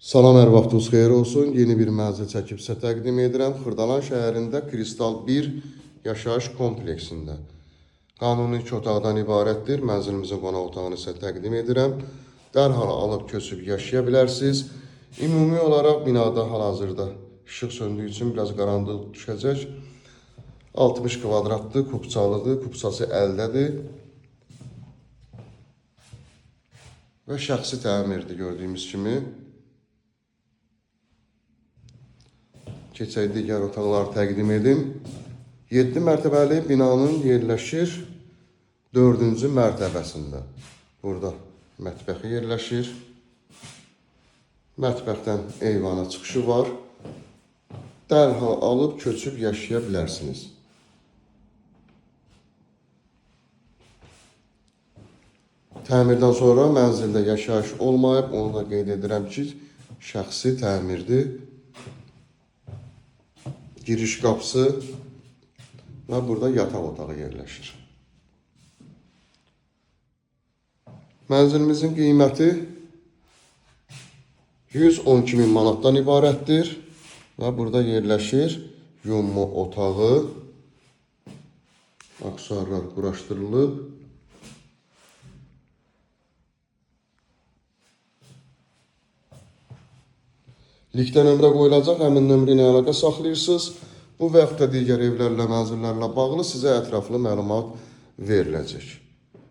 Salam, hər vaxtınız xeyir olsun. Yeni bir mənzil çəkib sizə təqdim edirəm. Xırdalan şəhərində Kristal 1 yaşayış kompleksində. Qanuni 2 otaqdan ibarətdir. Mənzilimizin qonaq otağını sizə təqdim edirəm. Dərhal alıb köçüb yaşaya bilərsiniz. Ümumi olaraq binada hal-hazırda işıq söndüyü üçün biraz qaranlıq düşəcək. 60 kvadratdır, kupçalıdır, kupçası əldədir. Və şəxsi təmirdir gördüyümüz kimi. Keçək digər otaqları təqdim edim. 7 mərtəbəli binanın yerləşir 4-cü mərtəbəsində. Burada mətbəxi yerləşir. Mətbəxdən eyvana çıxışı var. Dərhal alıb köçüb yaşaya bilərsiniz. Təmirdən sonra mənzildə yaşayış olmayıb, onu da qeyd edirəm ki, şəxsi təmirdir. Giriş qapısı və burada yataq otağı yerləşir. Mənzilimizin qiyməti 112 min manatdan ibarətdir və burada yerləşir yunma otağı, aksesuarlar quraşdırılıb. Linkdə nömrə qoyulacaq, həmin nömrə ilə əlaqə saxlayırsınız. Bu və yaxud da digər evlərlə, mənzillərlə bağlı sizə ətraflı məlumat veriləcək.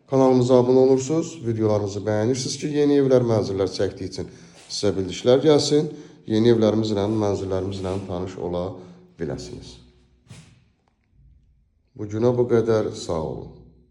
Kanalımıza abunə olursunuz, videolarımızı bəyənirsiniz ki, yeni evlər, mənzillər çəkdiyi üçün sizə bildirişlər gəlsin. Yeni evlərimizlə, mənzillərimizlə tanış ola biləsiniz. Bugünə bu qədər, sağ olun.